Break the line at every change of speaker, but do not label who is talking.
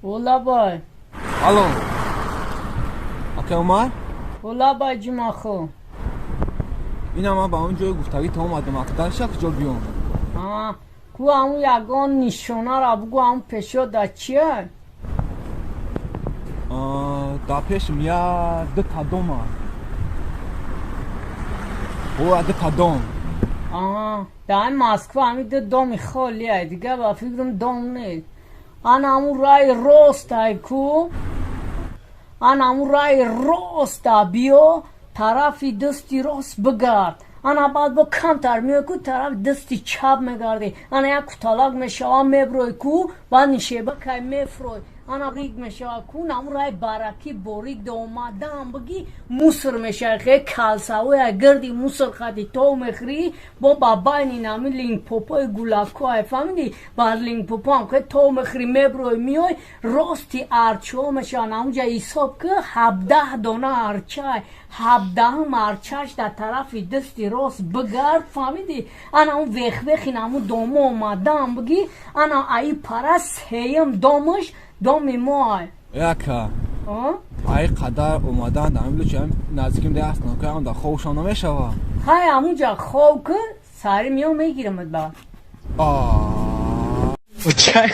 Олабай.
Алло. Ака Умар?
Олабай, Ҷумахо.
Ина ман ба он ҷои гуфтагӣ та омадам, акдар шак ҷо биём.
А, ку ҳамун ягон нишонара бугу, ҳамун пешо да чия?
Да пешм я дута дома. О, дута дом.
Аҳа, дар Москва ҳами ду доми холия, дига ба фикрам дом нест. Ана ҳамун раи ростай ку, ана ҳамун раи роста биё, тарафи дасти рост бигард. Ана баъд бо камтар меои ку, тарафи дасти чап мегардӣ. Ана як куталак мешава, меброи ку, баъд нишеба кай мефрой. Ана риг мешава ку, ҳамун раи баракӣ борик да омадан бигӣ, мусор мешава, хе калсавоя гирди мусор хати то мехӯрӣ, бо ба байни нами лингпопои гулакҳое, фаҳмидӣ? Бар лингпопоам хе то мехӯрӣ, меброи, меой, рости арчаҳо мешаванд. Ҳамунҷа ҳисоб ки 17 дона арчай, 17-ум арчаш дар тарафи дасти рост бигард, фаҳмидӣ? Ана он вехвехи намун домо омадан бигӣ, ана аи пара сеюм домаш доми моай.
Яка. Ай қадар омадан дар ҳамин лучи наздиким да ҳастам, ки ам да хобшам намешава.
Ҳай, ҳамунҷа хоб ки, сари меом, мегирамат ба.
А.
Чай.